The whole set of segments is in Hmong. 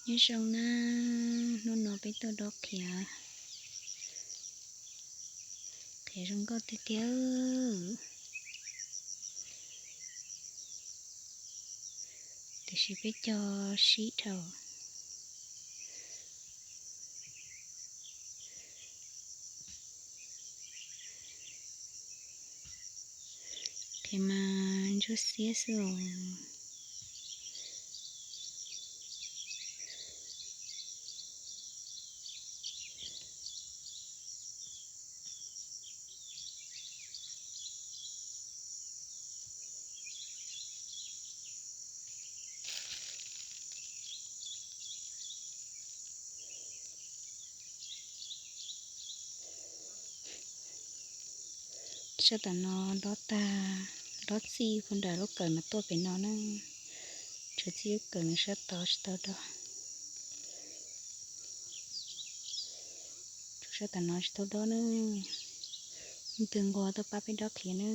Nyob zoo na, hnub no peb tuaj dob qhiav, qhiav zoo nkauj tiag tiag. Tiam sis peb cog sib dhau. Qhiav mas ntsuab xiab xwb os. Sab tom no dob tag, dob txij puag nram lub kawm mas tuaj pem no na. Tshuav txij lub kawm no sab tod tsis tau dob. Tshuav sab tom no tsis tau dob na. Leej twg nquag tuaj pab peb dob qhiav na.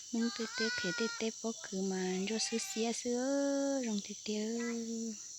Hmoob tej teb qhiav tej teb pob kws mas ntsuab xwb xiab xwb, zoo tiag tiag.